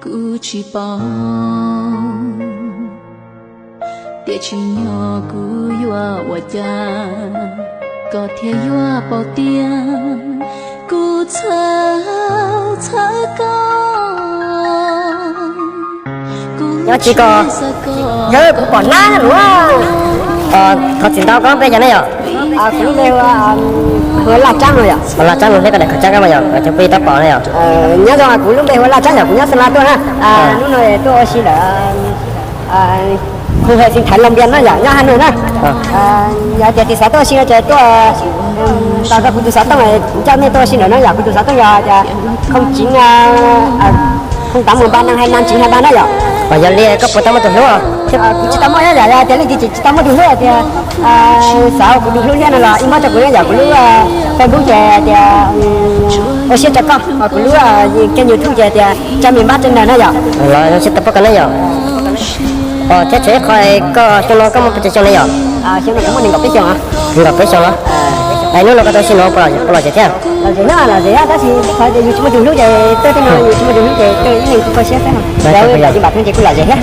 Kuv tsis paub tias tsim nyog kuv yuav ua cas koj thiaj yuav paub tias kuv txhawj txhawj koj. Nyob tsis koj, yog kuv pom nab lus. Thov txim ntau, koj lub npe cas ne yom? Kuv lub npe hu ua Laj Tsab no yom. Laj Tsab no, neb koj daim khaub tsab kab mas yom, cov phooj ywg tab pom ne yom. Nyob zoo, kuv lub npe hu ua Laj Tsab yom, kuv nyob Xeeb Las tuaj na. Hnub no tuaj ua si lawm, khu hais xeev thaiv Loos Npias no yom, nyob Has Nois na. Yog tias tig xov tooj ua si no ces tuaj tos rau kuv tus xov tooj, coj nej tuaj ua si ntawm no yom. Kuv tus xov tooj yog tias không chín, không tám một ba năm hai năm chín hai ba na yom. Yog li koj puas tau muaj tus hlub? Kuv tsis tau muaj, yog tias leej twg tsis tau muaj tus hlub tias xav ua kuv tus hlub thiab no los inbox rau kuv na yom. Kuv lub Facebook ces tias ua siab rau koj, kuv lub kênh YouTube ces tias Tsa Mis Npab Tsab Nraug na yom. Los zoo siab tau pom koj na yom. Thiab tseem ib qho, koj xyoo no koj muaj pes tsawg xyoo ne yom? Xyoo no kuv muaj nees nkaum peb xyoos. Nees nkaum peb xyoos los? Es hnub no koj tuaj ua si no puas lom zem thiab? Lom zem na, lom zem tab sis qhov tias yus tsis muaj tus hlub ces tuaj tej no, yus tsis muaj tus hlub ces tuaj ib leeg kuj kho siab xwb. Yog yus tsis npam theej ces kuj lom zem thiab.